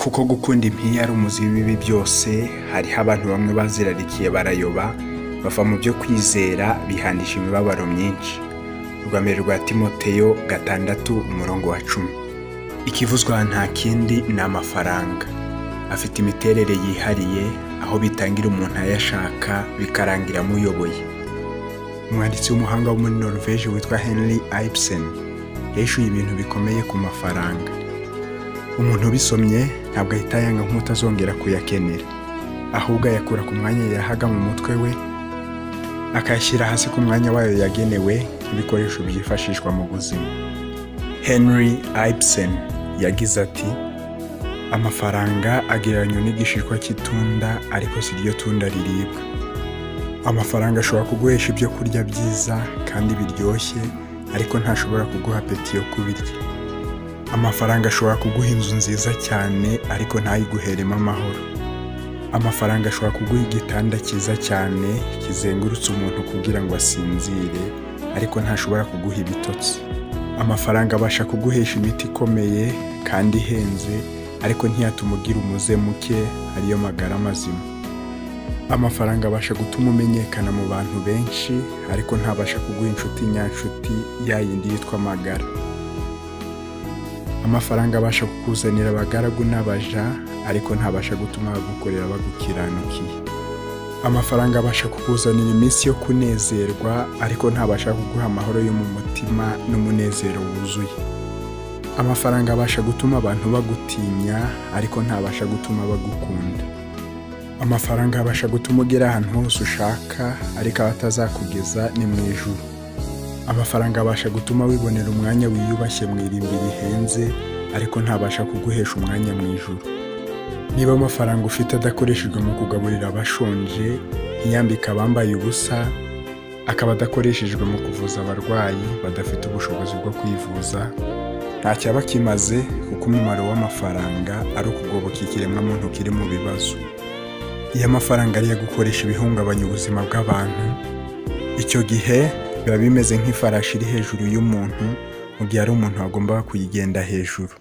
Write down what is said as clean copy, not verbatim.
Kuko gukunda impiya ari umuzi w'ibibi byose, hariho abantu bamwe bazirarikiye barayoba, bava mu byo kwizera bihandisha imibabaro myinshi. Urwa mbere rwa Timoteyo 6:10. Ikivuzwa nta kindi ni amafaranga. Afite imiterere yihariye, aho bitangira umuntu ayashaka bikarangira amuyoboye. Umwanditsi w'umuhanga wo muri Norvège witwa Henry Ibsen yahishuye ibintu bikomeye ku mafaranga. Umuntu ubisomye ntabwo ahita yanga nk'utazongera kuyakenera, ahubwo ayakura ku mwanya yahaga mu mutwe we, akayashyira hasi ku mwanya wayo yagenewe nk'ibikoresho byifashishwa mu buzima. Henry Ibsen yagize ati: "Amafaranga agereranywa n'igishishwa cy'itunda, ariko si ryo tunda riribwa. Amafaranga ashobora kuguhesha ibyo kurya byiza kandi biryoshye, ariko ntashobora kuguha appétit yo kubirya. Amafaranga ashobora kuguha inzu nziza cyane, ariko ntayiguheremo amahoro. Amafaranga ashobora kuguha igitanda cyiza cyane kizengurutse umuntu kugira ngo asinzire, ariko ntashobora kuguha ibitotsi. Amafaranga abasha kuguhesha imiti ikomeye kandi ihenze, ariko ntiyatuma ugira umuze muke, ariyo magara mazima. Amafaranga abasha gutuma umenyekana mu bantu benshi, ariko ntabasha kuguha inshuti nyanshuti, ya yindi yitwa amagara. Amafaranga abasha kukuzanira abagaragu n'abaja, ariko ntabasha gutuma bagukorera bagukiranukiye. Amafaranga abasha kukuzanira iminsi yo kunezerwa, ariko ntabasha kuguha amahoro yo mu mutima n'umunezero wuzuye. Amafaranga abasha gutuma abantu bagutinya, ariko ntabasha gutuma bagukunda. Amafaranga abasha gutuma ugera ahantu hose ushaka, ariko aho atazakugeza ni mu ijuru. Amafaranga abasha gutuma wibonera umwanya wiyubashye mu irimbi rihenze, ariko ntabasha kuguhesha umwanya mu ijuru. Niba amafaranga ufite adakoreshejwe mu kugaburira abashonje, ntiyambike abambaye ubusa, akaba adakoreshejwe mu kuvuza abarwayi badafite ubushobozi bwo kwivuza, nta cyaba kimaze, kuko umumaro w'amafaranga ari ukugoboka ikiremwamuntu kiri mu bibazo. Iyo amafaranga ariyo gukoresha ibihungabanya ubuzima bw'abantu, icyo gihe biba bimeze nk'ifarashi iri hejuru y'umuntu mu gihe ari umuntu wagombaga kuyigenda hejuru."